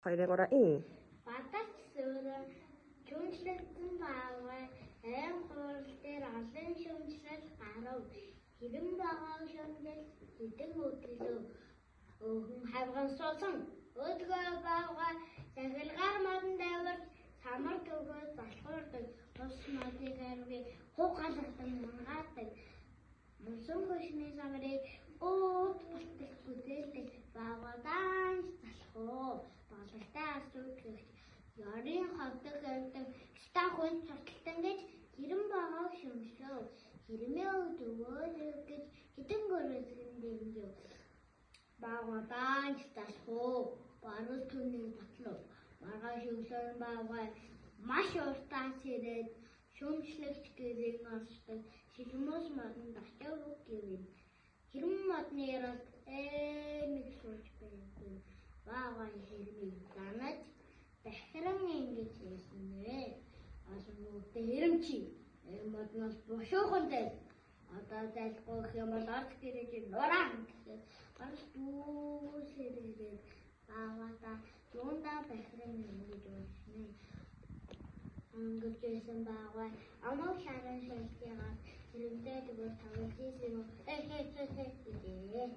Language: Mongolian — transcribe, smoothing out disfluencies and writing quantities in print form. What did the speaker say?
2, 3, ин. Бадарч суурин шүүмжлэгдсэн баавгай айн хурал дээр олон шүүмжлэл гарав. Хэрэм вогоог шүүмжилж хэдэн өдөрлөв. Өөхөн хавьган суусан. Өөдгөө баавгай захилгаар модонд авирч самар төгөөд залхуурдаг. Тус модыг арвиг хуг галгадан мунгаадаг. Мунсан хөршний самрыг ууд болтол гүзээлдэг. Баавгай даанч залхав. Боололтой асуудагч ёрын ховдог амьтан ёстой хүн сурталтан гэж хэрэм вогоог шүүмжлэв. Хэрмээ өвд өгөөрэй гэж хэдэн гөрөөсгөн дэмжив. Баавгай даанч залхав. Баруун түүнийг батлав. Маргааш өглөө нь баавгай маш уртаас ирээд шүүмжлэгч гэрийн оршдог шилмүүс модонд очив гэв. Хэрэм модны ёроолд нэг сууж байгаагүй. Баавгай хэрмийг занаж бахиран ингэж хэлсэн. Олон хүүхдээ хэрэм чи энэ модноос бушуухан зайл. Одоо зайлахгүй гэх юм бол орц гэрэж нураан гэхэд гарал дүүсээр ирээд баавгайдаа юундаа бахиран ингэж уншина. Өнгөрч байсан баавгай амаг шаран шилжээгээд хэрэмтэй тэгвэл тоглож ийсэн юм. Э хэ хэ хэ гэжээ.